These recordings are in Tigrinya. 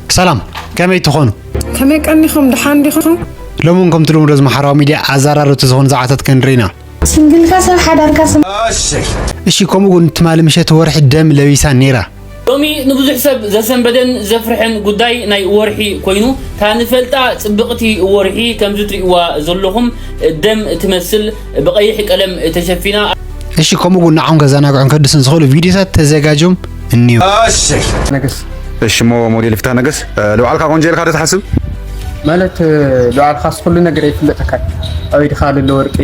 ሰላም፣ ከመይ ትኾኑ? ከመይ ቀኒኹም? ደሓን ዲኹም? ሎሚ እውን ከምቲ ልሙድ እዚ ማሕበራዊ ሚድያ ኣዘራረብቲ ዝኾኑ ዛዕባታት ክንርኢ ኢና። ሲንግልካ ሰብ ሓዳርካ ሰብ። እሺ፣ ከምኡ እውን ትማሊ ምሸት ወርሒ ደም ለቢሳ ነይራ። ሎሚ ንብዙሕ ሰብ ዘሰንበደን ዘፍርሕን ጉዳይ ናይ ወርሒ ኮይኑ፣ እታ ንፈልጣ ጽብቕቲ ወርሒ ከምዚ ትርእይዋ ዘለኹም ደም ትመስል ብቐይሕ ቀለም ተሸፊና። እሺ፣ ከምኡ እውን ንዓኹም ከዘናግዑን ከድስን ዝኽእሉ ቪድዮታት ተዘጋጅዮም እኒዉ። እሺ። ነገስ። እሺ፣ እሞ ሞዴል ፍትሓ ነገስ፣ እ፣ ልባዕልካ ቆንጆ ኢልካ ዶ ትሓስብ? ማለት፣ እ፣ ልባዕልካስ ኩሉ ነገር ይፍለጠካ። ኣብ ኢድካ ዘሎ ወርቂ።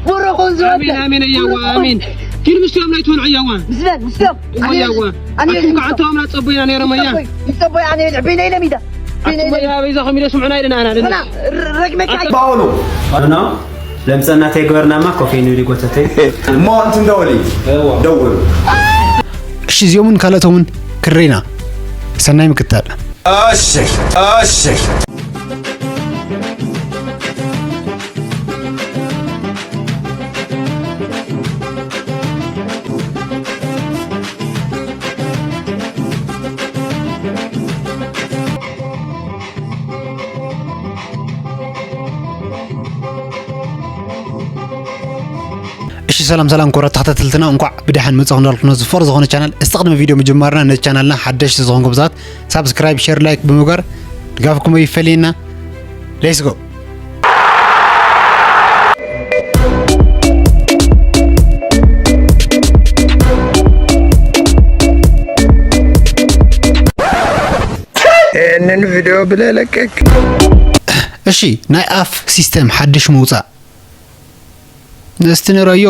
ቡሩኹን ዝወደ። ኣሜን፣ ኣሜን፣ እያዋ፣ ኣሜን። ኪድ ምስቲኦም ናይ ትበልዑ እያዋ። ምስለን፣ ምስቲኦም። እሞ እያዋ። ኣነ ኣቱም ከዓ እንተኦም ናጸቦ ኢና ነይሮም እያ። ይጸቦይ፣ ይጸቦይ፣ ኣነ ልዕበይ ናይ ለሚዳ። ኣቱም እያ በይዛኹም ኢለ ስምዑና ኢለና ኣና፣ ኣና። ር-፣ ረግመካ። ባውሎ። ኣና። ለምጸና ተይግበርናማ ኮፊ ንብል ይጎተተይ። እሞ እንትን ደወሊ። እዎ። ደውሉ። እሺ፣ እዚኦምን ካልኦቶምን ክሬና። ሰናይ ምክታል። እሺ፣ እሺ። እሺ፣ ሰላም ሰላም፣ ክቡራት ተኸታተልትና፣ እንኳዕ ብደሓን መጻኹም እንዳልኩ፣ ነዚ ፍቕሪ ዝኾነ ቻናል፣ እስቲ ቅድሚ ቪድዮ ምጅማርና፣ ነዚ ቻናልና ሓደሽቲ ዝኾንኩም ሰባት ሳብስክራይብ፣ ሼር፣ ላይክ ብምግባር ድጋፍኩም ኣይፈለየና። Let's go። ይህንን ቪድዮ ብለህ ለቀቅ። እሺ፣ ናይ ኣፍ ሲስተም ሓድሽ ምውጻእ። እስቲ ንረዮ።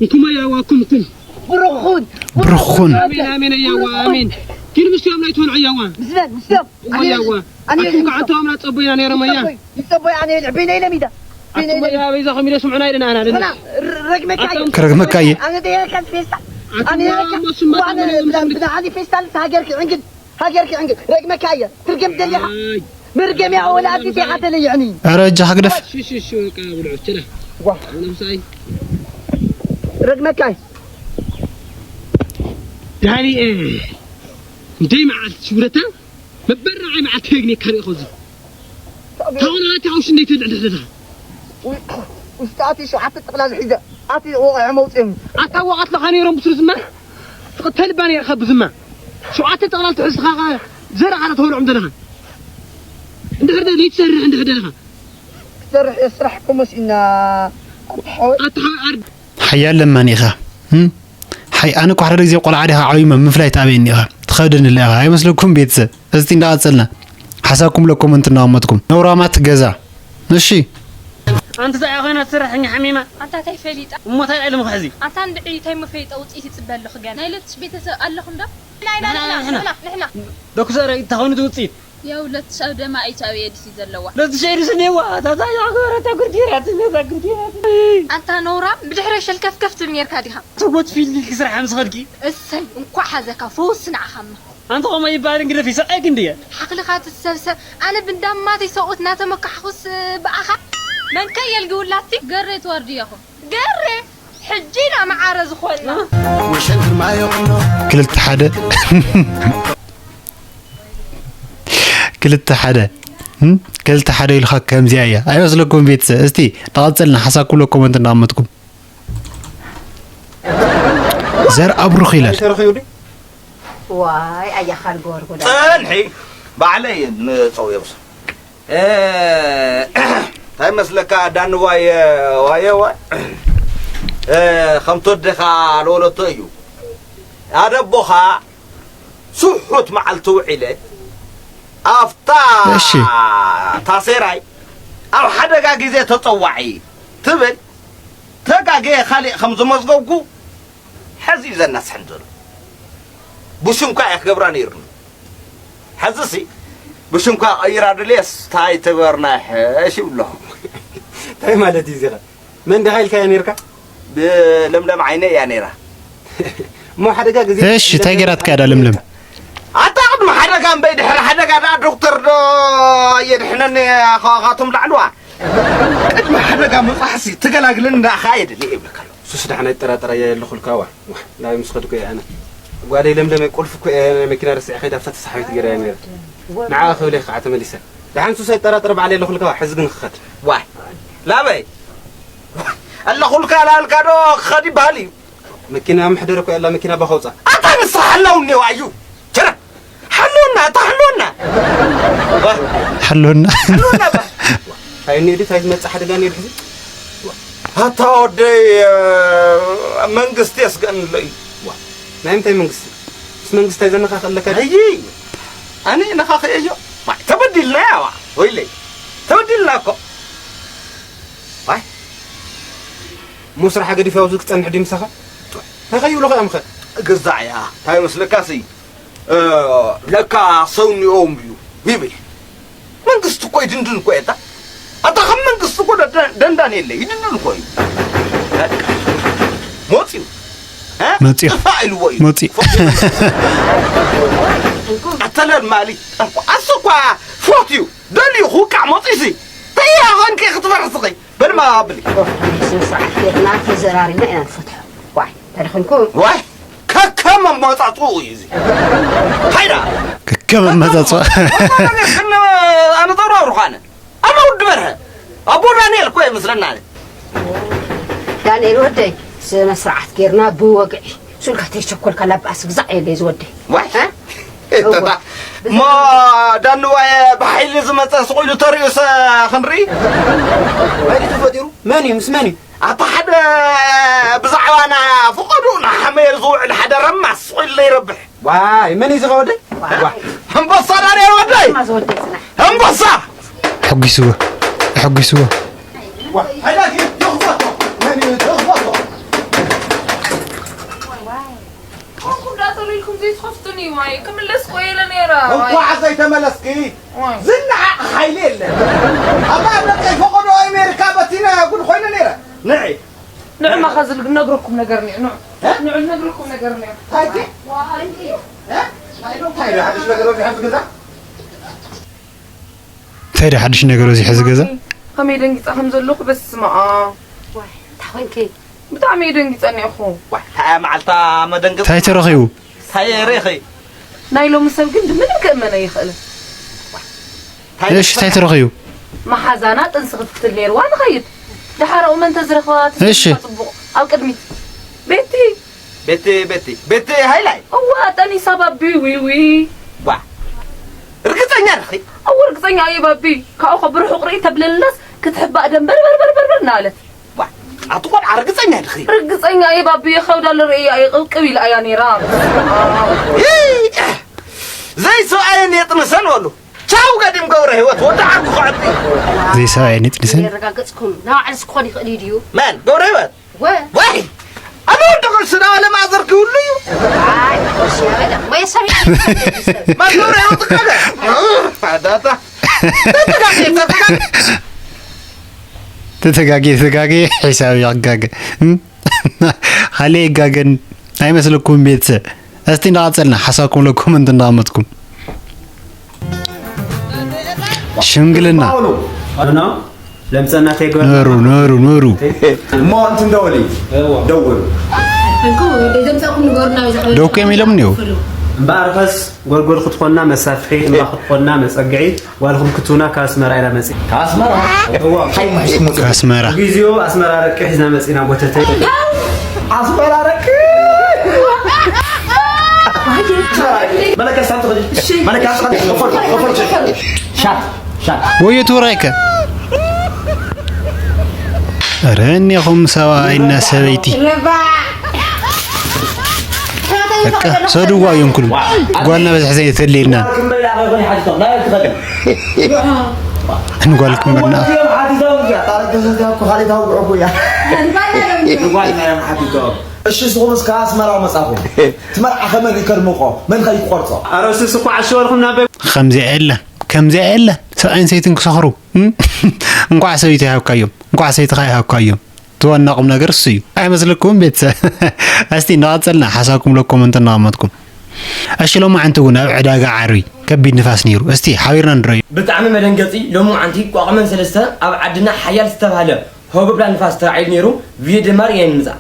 እንኩም ኣያዋ፣ እኩም፣ እኩም። ብሩኹን። ብሩኹን። ኣሜን፣ ኣሜን፣ ኣያዋ፣ ኣሜን። ኪድ ምስቲኦም ናይ ትበልዑ ኣያዋ። ምስለን፣ ምስቲኦም። እሞ ኣያዋ። ኣነ ኣቱም ከዓ እንተኦም ናጸቦ ኢና ነይሮም ኣያ። ይጸቦይ፣ ይጸቦይ፣ ኣነ ልዕበይ ናይ ለሚዳ። ኣቱም ኣያ በይዛኹም ኢለ ስምዑና ኢለና ኣና፣ ኣና። ር-፣ ረግመካ እየ። ኣቱም ክረግመካ እየ። ኣነ ደየካ ፌስታል። ኣነ ኣቱም ደየካ። ኣሞ ስማ ኣነ ተመለሱ ብላ-፣ ምስሉ። ብላ-፣ ኣሊ ፌስታል ሃገርኪ ዕንግል። ሃገርኪ ዕንግል። ረግመካ እየ። ትርገም ደሊኻ። ኣይ። መርገም ያ ወላ ኣዲስ ኢኻ ተለይዕኒ። ኧረ እጃኻ ግደፍ። ሽሽ፣ ሽሽ፣ በቃ ብልዑ፣ ችላ። ዋ። ኣነ ምሳይ። ረግመካ እየ። ዳኒ፣ እ፣ እንደይ መዓልቲ ሽውረታ፣ መበራዓይ መዓልቲ የግኔካ ሪእኾ እዚ። ታውን ኣቲ ሓውሽ እንደይ ትብል ድሕድሕድኻ። ውይ፣ ውሽጢ ኣቲ ሸውዓተ ጥቕላል ሒዘ፣ ኣቲ ወቕዐ መውፅእኒ። ኣታ ወቐት ለኻ ነይሮም ብስሩ ዝማ፣ ተልባ ነይርኻ ብዝማ። ሸውዓተ ጥቕላል ትሕዝኻ ዘረኻ ተበልዖም ዘለኻ። እንድሕር ደ-፣ ዘይትሰርሕ እንድሕር ደለኻ። ክሰርሕ እየ፣ ስራሕ እኮ መሲእና። ኣታ ሓወይ። ኣታ ሓወይ ኣር- ሓያል ለማኒ ኢኻ። እም? ሓይ፣ ኣነ እኮ ሓደ ግዜ ቆልዓ ዲኻ ዓብዩመ ምፍላይ ትኣበየኒ ኢኻ። ትኸብደኒ ኣላ ኢኻ። ኣይመስለኩም ቤተሰብ? እስቲ እንዳቐጸልና። ሓሳብኩም ለ ኮመንት እናቐመጥኩም። ነውራማት ገዛ። እሺ። ኣንቲ እዛ ኮይና ትሰርሕ እኛ ሓሚማ። ኣንታ እንታይ ፈሊጣ? እሞ እንታይ ኢለ ምኽሕዚ? ኣታ እንድዒ እንታይ ምፈሊጣ ውፅኢት ይፅበ ኣለኹ ገና። ናይ ለትሽ ቤተሰብ ኣለኹም ዶ? ናይ ንሕና፣ ንሕና፣ ንሕና። ንሕና፣ ንሕና። ዶክተር እንታይ ኮይኑ እቲ ውፅኢት? ያው ለትሽ ኣብ ደማ ኤች ኣይ ቪ ኤድስ እዩ ዘለዋ። ለትሽ ኤድስ እኒአዋ? እታ፣ እታ ዝገበረታ ጉድ ገይራትኒ፣ እታ ጉድ ገይራትኒ። ኣንታ ነውራ፣ ብድሕረይ ሸልከፍከፍ ትብል ኔርካ ዲኻ? ትጎት ፊልድ ኢልኪ ስራሕ ምስ ኸድኪ። እሰይ፣ እንኳዕ ሓዘካ፣ ፈውሲ ንዓኻማ። ኣንቲ ከምኡ ይበሃል እንግደፊ፣ ሰብኣይኪ እንድየ። ሓኽልኻ ትሰብሰብ፣ ኣነ ብንዳማተይ ሰብኡት እናተመካሕኹስ ብኣኻ። መን ከ የልግውላቲ? ገሬ ትዋርድያኹም። ገሬ፣ ሕጂ ኢና መዓረ ዝኾንና። ክልተ ሓደ። ክልተ ሓደ። እም? ክልተ ሓደ ኢልኻ ከምዚኣ እያ። ኣይመስለኩም ቤተሰብ? እስቲ ንቐጽል፣ ንሓሳብ ክብሎ ኮመንት እናቐመጥኩም። ዘር ኣብሩኽ ይላል። ተረኺቡ ድዩ? ዋይ፣ ኣያኻ ልጎርጎዳ። ጸንሒ፣ ባዕለይ ንጸውዮም። እ፣ እንታይ መስለካ ዳኒ ዋየ፣ ዋየ፣ ዋየ። እ፣ ከምቲ ወደኻ ለወለቶ እዩ። ኣደቦኻ ስሑት መዓልቲ ውዒለ፣ ኣፍታ እሺ። ታሴራይ ኣብ ሓደጋ ግዜ ተጸዋዒ ትብል፣ ተጋግየ ካሊእ ከም ዝመዝገብኩ ሕዚ እዩ ዘናስሐን ዘሎ። ብሽምኳ እየ ክገብራ ነይሩኒ። ሕዚሲ ብሽምኳ ቀይራ ድልየስ ታይ ትበርና ሕሽ ይብሎ። እንታይ ማለት እዩ እዚኸ? መን ዲኻ ኢልካያ ነይርካ? ብለምለም ዓይነ እያ ነይራ። እሞ ሓደጋ ግዜ እሺ፣ እንታይ ገይራትካ እያ ለምለም? ኣታ ቅድሚ ሓደጋ እምበይ ድሕሪ ሓደጋ ደኣ ዶክተር ዶ የድሕነኒ? ኻኻቶም ላዕልዋ። ቅድሚ ሓደጋ ምብጻሕሲ ትገላግለኒ ደኣ ኸኣ የድሊ ይብለካ ኣሎ። ሱስ ደሓን ኣይጠራጠራ እያ የለኹልካ። ዋ፣ ዋ፣ ናበይ ምስ ኸድኩ እየ ኣነ? ጓለይ ለምለመይ፣ ቁልፊ እኮ እየ ናይ መኪና ረሲዐ ከይደ ኣብታ ተሳሓቢት ገይረያ ነይረ። ንዓኣ ክብል እየ ከዓ ተመሊሰ። ደሓን ሱስ ኣይጠራጠር፣ ባዕለይ ኣለኹልካ፣ ሕዚ ግን ክኸድ። ዋይ፣ ላበይ? ኣለኹልካ ላልካ ዶ ክኸድ ይበሃል እዩ? መኪና መሕደሪ እኮ ያላ፣ መኪና ባኻ ውፃ። ኣታ ንስኻ ሓላው እኒኦ ኣዩ። ቸረ፣ ሓሎና፣ ኣታ ሓሎና። ሓሎና። ሓሎና ባ። እንታይ እኒኦ ድዩ፣ እንታይ ዝመፅእ ሓደጋ እኒኦ ድዩ ሕዚ? ኣታ ወደይ፣ መንግስቲ የስገን ኣሎ እዩ። ዋ፣ ናይ ምንታይ መንግስቲ? ምስ መንግስቲ እንታይ ዘነኻኽእ ኣለካ ድዩ? ኣይ፣ ኣነ ነኻኽእዮ። ዋይ፣ ተበዲልና ያዋ። ወይለይ፣ ተበዲልና እኮ። ዋይ፣ እሞ ስራሕ ገዲፈ ኣብዚ ክጸንሕ ድዩ ምሳኻ? እንታይ ከይብሉኻ እዮም ኸ? ግዛዕ እያ። እንታይ መስለካሲ? እ፣ ለካ ሰው እኒኦም እዩ ይብል። መንግስቲ እኮ ይድንድን እኮ የታ። ኣታ ከም መንግስቲ እኮ ደ-፣ ደ-፣ ደንዳን የለ፣ ይድንድን እኮ እዩ። በቃ። ሞጺኡ። እ? መጺኡ። ጥፋእ ኢልዎ እዩ። መጺኡ። ኣተለል ማሊ። ኣሱ እኳ ፎት እዩ። ደልዩ ክውቃዕ ሞጺሲ። ተያ ኾንኪ ክትፈርስኺ። በልማ ኣብሊ። ስነ ስርዓት ጌርና ተዘራሪብና ኢና ንፈትሖ። ዋይ፣ እንታይ ደኸንኩም? ዋይ፣ ከከም ኣመጻጽኡ እዩ እዚ። ሃይዳ። ከከም ኣመጻጽኡ። ኣነ ተውራውሩ ኻነ። ኣነ ወዲ በርሀ። ኣቦ ዳንኤል እኮ ይመስለና። ዳንኤል ወደይ፣ ስነ ስርዓት ጌርና ብወግዒ። ሱልካ ተይቸኮልካ ላባኣስ ግዛዕ የለ ዝወደይ። ዋይ። እ? እተታ። እወ። ሞ ዳንዋየ ብሓይሊ ዝመጸ ስቕ ኢሉ ተርእዩሰ ክንርኢ? መን እዩ ተፈጢሩ? መን እዩ? ምስ መን እዩ? ኣታ ሓደ ብዛዕባና ፍቐዱ ንሓመየ ዝውዕል ሓደ ረማስ ስቕ ኢሉ ዘይረብሕ። ዋይ፣ መን እዩ ዝኸ ወደይ? ዋይ። ኣንበሳ ዳንኤል ወደይ! ኣንበሳ ወደይ ጽናሕ። ኣንበሳ! ኣሐጒስዎ፣ ኣሐጒስዎ። ዋይ፣ ሃይላኪ፣ ተኽፈቶ። መን እዩ ተኽፈቶ? ኮንኩም ደኣ ተሪልኩም ዘይትኸፍቱኒ፣ ዋይ፣ ክምለስ እኮ ኢለ ነይረ፣ ዋይ። እንኳዕ ዘይተመለስኪ። ዋይ። ዝነዓቕ ሓይሊ የለን። ኣታ ደቀይ ፈቐዶ ኣሜሪካ በቲነ ጉድ ኮይነ ነይረ። ንዒ። ንዑ ማኻ ዝል-፣ ነግረኩም ነገር እኒኦ፣ ንዑ። እ? ንዑ ዝነግረኩም ነገር እኒኦ። እንታይ እቲ? ዋይ። እ? እንታይ ዶ? እንታይ ዶ? ሓድሽ ነገር ኣብዚ ሓንቲ ገዛ? እንታይ ዶ ሓድሽ ነገር ኣብዚ ሕዚ ገዛ? ከመይ ደንጊጸ ከም ዘለኹ በስመ ኣብ። ዋይ፣ እንታይ ኮንኪ? ብጣዕሚ እየ ደንጊጸ እኒኦኹ። ዋይ፣ እንታይ እያ መዓልታ መደንገጽ? እንታይ ተረኺቡ? እንታይ ርኢኺ? ናይ ሎሚ ሰብ ግን ምንም ክእመን ኣይኽእልን። እንታይ እሺ፣ እንታይ ተረኺቡ? መሓዛና ጥንሲ ክትፍትል ነይርዋ ንኸይድ። ደሓር ኣብኡ መን ተዝረኽባ እሺ። ተሰሚዕካ ጽቡቕ። ኣብ ቅድሚት። ቤቲ። ቤቲ፣ ቤቲ፣ ቤቲ ሃይላይ። እዋ፣ ጠኒሳ ባቢ፣ ዊ፣ ዊ። ዋ። ርግጸኛ ዲኺ? እወ፣ ርግጸኛ እየ ባቢ። ካብኡ ካብ ብርሑቕ ርኢ ተብለልናስ ክትሕባእ ደንበር በር በር በር በር እናበለት። ዋ፣ ኣቲ ቆልዓ ርግጸኛ ዲኺ? ርግጸኛ እየ ባቢ፣ የኸብዳ ለርእያ እየ ቅብቅብ ኢላ እያ ነይራ። ይይ! ዘይሰብኣየን የጥንሰን በሉ። ቻው ገዲም ገብረ ህይወት፣ ወዲ ዓርኩ ክዕቢ። ዘይሰብኣየን የጥንሰን? የረጋገጽኩም፣ ንባዕልስ ክኾን ይኽእል እዩ ድዩ? መን? ገብረ ህይወት? ወ- ወይ! ኣነ ወዲ ቅርሲ ዳ ወለ ማዘር ክህሉ እዩ። ኣይ፣ ቅርሲ ያበለ። ወይ ሰብ እዩ። ማን ገብረ ህይወት እኮ ነው። ኣዳታ። ተተጋጌ፣ ተተጋጌ። ተተጋጌ፣ ተተጋጌ፣ ሒሳብ ይጋገ። እም? ሃሌ ይጋገን። ኣይመስለኩም ቤተሰብ። እስቲ እንዳቐጸልና ሓሳብኩም ለ ኮመንት እንዳቐመጥኩም። ሽምግልና። ኖ፣ ለምጸና ተይገበ- ኖሩ፣ ኖሩ፣ ኖሩ። እሞ እንትን ደወሊ። እዎ። ደውል። እንኩ፣ እዞም ሰብኩም ንገሩና፣ ወይ ዝሓ- ደው እኮ እዮም ኢሎም እኒው። እምበኣርከስ ጎልጎል ክትኾና መሳፍሒ፣ እምባ ክትኾና መጸግዒ፣ ጓልኹም ክትውና ካብ ኣስመራ ኢና መጺ-። ካብ ኣስመራ? እዎ። ሓይ ምሕሽ ትመጹ። ካብ ኣስመራ። ግዜኡ ኣስመራ ረቂ ሒዝና መጺና ጎተተይ። ኣስመራ ረቂ። መለከ ሳንት ኸዲ። መለከ ሳንት ኸዲ። ኸፈል፣ ኸፈል። ሻት፣ ሻት። ወዮ ትውራይከ። ኧረ እኒኹም ሰብኣይና ሰበይቲ። በቃ ሰድዋ እዮም ክሉ። ጓልና በዝሒ ዘይተልየልና። ንጓል ክንበርና። እሺ፣ ንስኹም እስከ ኣስመራ መጻኹም። ትመርዓ ከመን ይከድምቆ? መን ከይቆርጾ? ኣረ፣ እሱስ እኮ ዓሽ በልኩም ናበይ? ከምዚኣ የለ፣ ከምዚኣ የለ። ሰብኣይን ሰይትን ክሰኽሩ። እም? እንኳዕ ሰበይቲ ይሃብካዮም፣ እንኳዕ ሰይትኻ ይሃብካዮም። እቲ ዋና ቁም ነገር እሱ እዩ። ኣይመስለኩምን ቤተሰብ? እስቲ እናቐጸልና ሓሳብኩም ለ ኮመንት እናቐመጥኩም። እሺ፣ ሎማዓንቲ እውን ኣብ ዕዳጋ ዓርቢ ከቢድ ንፋስ ነይሩ። እስቲ ሓቢርና ንረዮ። ብጣዕሚ መደንገጺ፣ ሎማዓንቲ ቋቕመን ሰለስተ ኣብ ዓድና ሓያል ዝተባህለ ሆብብላ ንፋስ ተራዒሉ ነይሩ። ቪድዮ ድማ ርኢና ንምጻእ።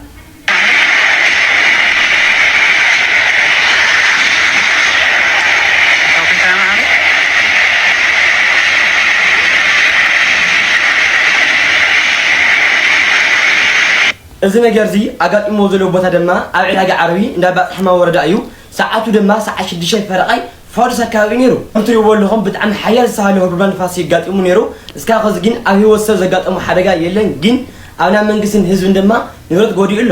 እዚ ነገር እዚ ኣጋጢምዎ ዘሎ ቦታ ድማ ኣብ ዕዳጋ ዓርቢ እንዳ ባጽሕማ ወረዳ እዩ። ሰዓቱ ድማ ሰዓት ሽዱሽተ ፈረቓይ ፋዱስ ኣከባቢ እዩ ነይሩ። ከም ትሪእዎ ኣለኹም ብጣዕሚ ሓያል ዝተባህለ ህርቡርባን ንፋስ የጋጢሙ ነይሩ። እስካብ ኸዚ ግን ኣብ ህይወት ሰብ ዘጋጠሙ ሓደጋ የለን፣ ግን ኣብ ናይ መንግስትን ህዝብን ድማ ንብረት ጎዲኡ ኣሎ።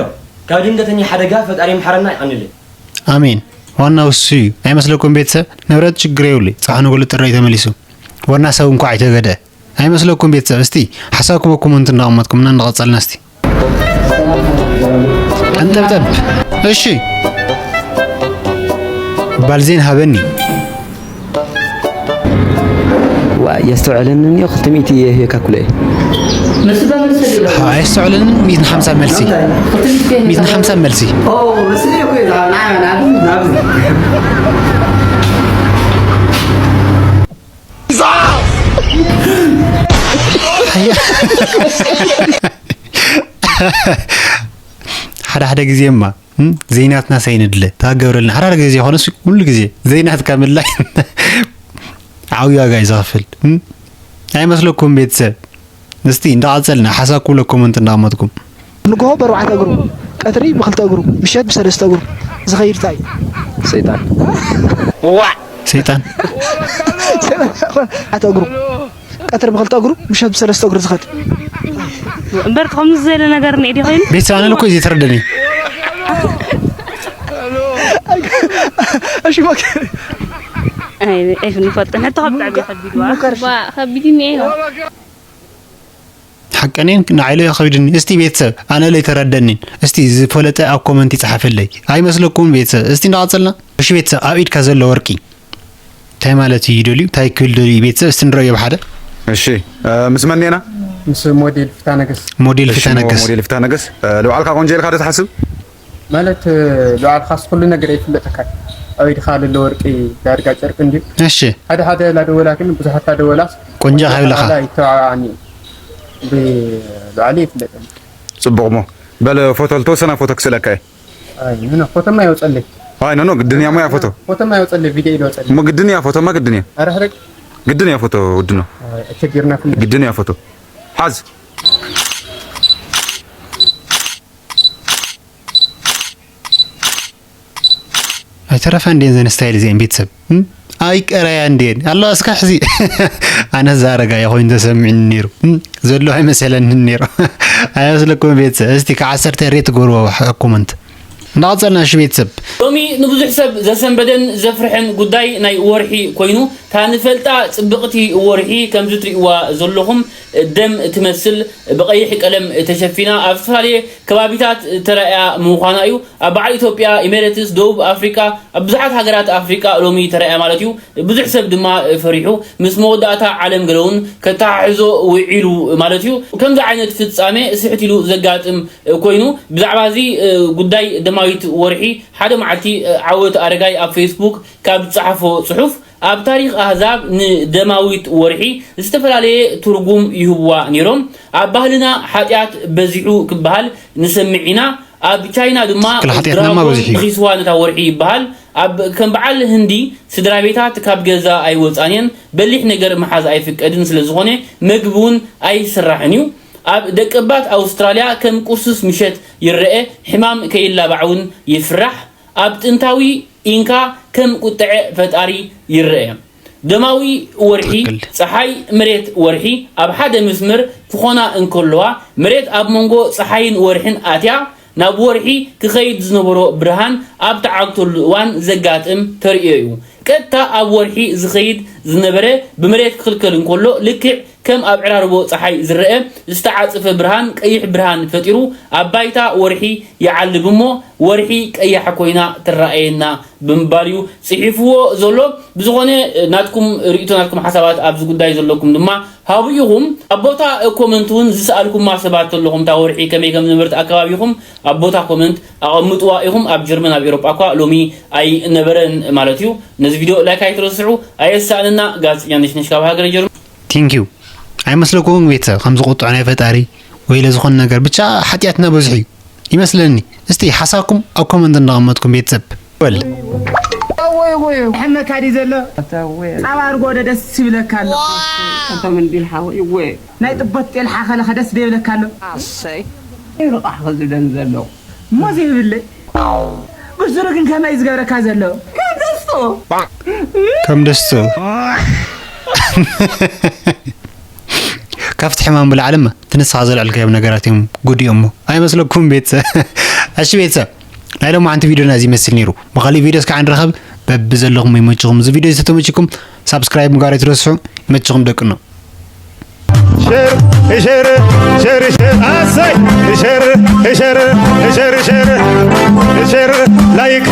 ካብ ድንገተኛ ሓደጋ ፈጣሪ ይምሓረና፣ ይቐንልን። ኣሜን። ዋናው እሱ እዩ። ኣይመስለኩም ቤተሰብ? ንብረት ችግር የብሉ። ጸሓ ንጎሉ ጥራይ ተመሊሱ። ዋና ሰብ እንኳዕ ኣይተገደ። ኣይመስለኩም ቤተሰብ? እስቲ ሓሳብኩም ኣብ ኮመንት እንዳቐመጥኩምና እንዳቐጸልና እስቲ። ቀንጠብጠብ። እሺ። ባልዜን ሃበኒ። ዋ፣ የስተውዕለኒ እኒኦ፣ ክልተ ሚእቲ እየ ሂበካ ኩለ እየ። መልሲ ባ መልሲ ዲባ? ሃ፣ ኣየስተውዕለንን። ሚእትን ሓምሳ መልሲ። ክልተ ሚእቲ እየ ሂበካ። ሚእትን ሓምሳ መልሲ። ኦ፣ መስለኒ እኮ እዩ፣ ንዓ፣ ንዓ፣ ንዓ፣ ንዓ። ሓደ ሓደ ግዜማ፣ እም፣ ዘይናትና ሳይንድለ ታገብረልና። ሓደ ሓደ ግዜ ኾነስ ኩሉ ግዜ ዘይናትካ ምላይ ዓብዪ ዋጋ እዩ ዘኽፍል። እም፣ ኣይመስለኩም ቤተሰብ? እስቲ እንዳቐጸልና ሓሳብ ክብሎ ኮመንት እንዳቐመጥኩም። ንግሆ ብኣርባዕተ እግሩ፣ ቀትሪ ብኽልተ እግሩ፣ ምሸት ብሰለስተ እግሩ ዝኸይድ እንታይ እዩ? ሰይጣን። ዋዕ! ሰይጣን። ኣርባዕተ እግሩ፣ ቀትሪ ብኽልተ እግሩ፣ ምሸት ብሰለስተ እግሩ ዝኸድ። እምበር ከምዚ ዝበለ ነገር እኒአ ድዩ ኮይኑ? ቤተሰብ ኣነ እኮ እዩ ዘይተረደኒ። እሺ፣ ሞክ-፣ ኣይ፣ ኣይ፣ ንፈልጥን። ሕቶ ካብ ብጣዕሚ ከቢድ ዋ። ሞከር፣ እሺ። ዋ፣ ከቢድ እኒአ እዩ። ሓቀኔን ንዓይለ ከቢድኒ። እስቲ ቤተሰብ፣ ኣነ ለይተረደኒን። እስቲ ዝፈለጠ ኣብ ኮመንት ይጽሓፈለይ። ኣይመስለኩም ቤተሰብ? እስቲ እንዳቐጸልና። እሺ ቤተሰብ፣ ኣብ ኢድካ ዘሎ ወርቂ እንታይ ማለት እዩ ይደልዩ? እንታይ ክብል ደልዩ ቤተሰብ? እስቲ ንረእዮ ብሓደ። እሺ፣ እ፣ ምስ መን ኔና? ምስ ሞዴል ፍታ ነገስ። ሞዴል እሺ፣ ፍታ ሞ-፣ ነገስ። ሞዴል ፍታ ነገስ። እ፣ ንባዕልካ ቆንጆ ኢልካ ዶ ትሓስብ? ማለት፣ እ፣ ንባዕልካስ ኩሉ ነገር ይፍለጠካ። ኣብ ኢድካ ዘሎ ወርቂ ዳርጋ ጨርቂ እንድዩ። እሺ። ሓደ ሓደ ላደወላ ግን ብዙሓት ላደወላስ ቆንጆ ካብ ኢልካ። ባዕላ ይተባብዓኒ። ብባዕሉ ይፍለጠኒ። ጽቡቕ እሞ። በል ፎቶ፣ ልተወሰነ ፎቶ ክስእለካ እየ። ኣይ፣ ኖ፣ ኖ፣ ፎቶማ ይወጸለይ። ኣይ፣ ኖ፣ ኖ፣ ግድን እያ ሞያ ፎቶ። ፎቶማ ይወጸለይ፣ ቪድዮ ይወጸለይ። እሞ ግድን እያ ፎቶማ፣ ግድን እያ። ኧረ ሕረግ። ግድን እያ ፎቶ፣ ውድኖ። ኣይ፣ ኣቸጊርና ፍልጥ። ግድን እያ ፎቶ። ሓዝ። ኣይተረፋ እንዴን ዘን ስታይል እዚአን ቤተሰብ? እም? ኣይቀረያ እንዴን? ኣሎ እስካ ሕዚ። ኣነ ዛረጋ እየ ኮይኑ ተሰሚዕኒ ነይሩ። እም? ዘሎ ኣይመሰለንን ነይሩ። ኣይመስለኩም ቤተሰብ? እስቲ ከዓሰርተ ሬት ጎርዎ ኮመንት። እንዳቐጸልና እሺ ቤተሰብ። ሎሚ ንብዙሕ ሰብ ዘሰንበደን ዘፍርሕን ጉዳይ ናይ ወርሒ ኮይኑ፣ እታ ንፈልጣ ጽብቕቲ ወርሒ ከምዚ ትርእይዋ ዘለኹም ደም ትመስል ብቐይሕ ቀለም ተሸፊና ኣብ ዝተፈላለየ ከባቢታት ተራእያ ምዃና እዩ። ኣብ በዓል ኢትዮጵያ፣ ኢሜሬትስ፣ ደቡብ ኣፍሪቃ፣ ኣብ ብዙሓት ሃገራት ኣፍሪቃ ሎሚ ተራእያ ማለት እዩ። ብዙሕ ሰብ ድማ ፈሪሑ፣ ምስ መወዳእታ ዓለም ገለ እውን ከተሓሕዞ ውዒሉ ማለት እዩ። ከምዚ ዓይነት ፍጻሜ ስሕት ኢሉ ዘጋጥም ኮይኑ፣ ብዛዕባ እዚ ጉዳይ ደማዊት ወርሒ ሓደ መዓልቲ ዓወት ኣረጋይ ኣብ ፌስቡክ ካብ ዝጸሓፎ ጽሑፍ፣ ኣብ ታሪኽ ኣህዛብ ንደማዊት ወርሒ ዝተፈላለየ ትርጉም ይህብዋ ነይሮም። ኣብ ባህልና ሓጢኣት በዚሑ ክበሃል ንሰምዕ ኢና። ኣብ ቻይና ድማ ትክክል፣ ሓጢኣትና ድማ ድራጎን በዚሑ እዩ። ንኺስዋ ነታ ወርሒ ይበሃል። ኣብ ከም በዓል ህንዲ ስድራ ቤታት ካብ ገዛ ኣይወጻን እየን። በሊሕ ነገር ምሓዝ ኣይፍቀድን፣ ስለ ዝኾነ መግቢ እውን ኣይስራሕን እዩ። ኣብ ደቀባት ኣውስትራልያ ከም ቁሱስ ምሸት ይረአ፣ ሕማም ከይላባዕ እውን ይፍራሕ። ኣብ ጥንታዊ ኢንካ ከም ቁጥዐ ፈጣሪ ይረአ። ደማዊ ወርሒ፣ ትክክል። ጸሓይ፣ መሬት፣ ወርሒ ኣብ ሓደ መስመር ክኾና እንከለዋ፣ መሬት ኣብ መንጎ ጸሓይን ወርሕን ኣትያ፣ ናብ ወርሒ ክኸይድ ዝነበሮ ብርሃን ኣብ ተዓግተሉ እዋን ዘጋጥም ተርእዮ እዩ። ቀጥታ ኣብ ወርሒ ዝኸይድ ዝነበረ ብመሬት ክኽልከል እንከሎ፣ ልክዕ ከም ኣብ ዕራርቦ ጸሓይ ዝረአ ዝተዓጽፈ ብርሃን ቀይሕ ብርሃን ፈጢሩ ኣብ ባይታ ወርሒ ይዓልብ እሞ፣ ወርሒ ቀያሕ ኮይና ትረኣየና ብምባል እዩ ጽሒፍዎ ዘሎ። ብዝኾነ፣ ናትኩም ርእይቶ፣ ናትኩም ሓሳባት ኣብዚ ጉዳይ ዘለኩም ድማ ሃቡ ኢኹም። ኣብ ቦታ ኮመንት እውን ዝሰኣልኩማ ሰባት ኣለኹም፣ እታ ወርሒ ከመይ ከም ዝነበረት ኣከባቢኹም ኣብ ቦታ ኮመንት ኣቐምጥዋ ኢኹም። ኣብ ጀርመን፣ ኣብ ኤውሮጳ እኳ ሎሚ ኣይነበረን ማለት እዩ። ነዚ ቪድዮ ላይክ ኣይትረስዑ። ኣየሳእንና፣ ጋዜጠኛ ነሽነሽ ካብ ሃገረ ጀርመን። Thank you። ኣይመስለኩምን ቤተሰብ ከም ዝቁጥዖ ናይ ፈጣሪ ወይ ለዝኾነ ነገር፣ ብቻ ሓጢኣትና በዝሑ እዩ ይመስለኒ። እስቲ ሓሳብኩም ኣብ ኮመንት እንዳቐመጥኩም ቤተሰብ በል። ወይ ወይ፣ ሕመካ ድዩ ዘሎ? ኣታ ወይ። ጻባ ኣርጎ ወደ ደስ ይብለካ ኣሎ። ኣታ ምን ቢል ሓወይ ወይ። ናይ ጥቦት ጤል ሓኸለኸ ደስ ዶ ይብለካ ኣሎ? ኣሰይ። ይርቓሕ ክዝደን ዘሎ እሞ ዘይብለይ ብስሩ ግን ከመይ ዝገብረካ ዘሎ ከም ደስቶ ከም ደስቶ ካብቲ ሕማም ብላዕሊ እማ እቲ ንስኻ ዘልዕልካዮም ነገራት እዮም ጉድኡ እሞ ኣይመስለኩም ቤተሰብ? እሺ ቤተሰብ ናይ ሎማዓንቲ ቪድዮና እዚ ይመስል ነይሩ። ብኻሊእ ቪድዮ እስካዕ ንራኸብ። በብዘለኹም ይመችኹም። እዚ ቪድዮ እዚ ተተመችኩም ሳብስክራይብ ምግባር ኣይትረስዑ። ይመችኹም ደቅኖ። ሸር ሸር ሸር ሸር ኣሰይ ሸር ሸር ሸር ሸር ሸር ላይክ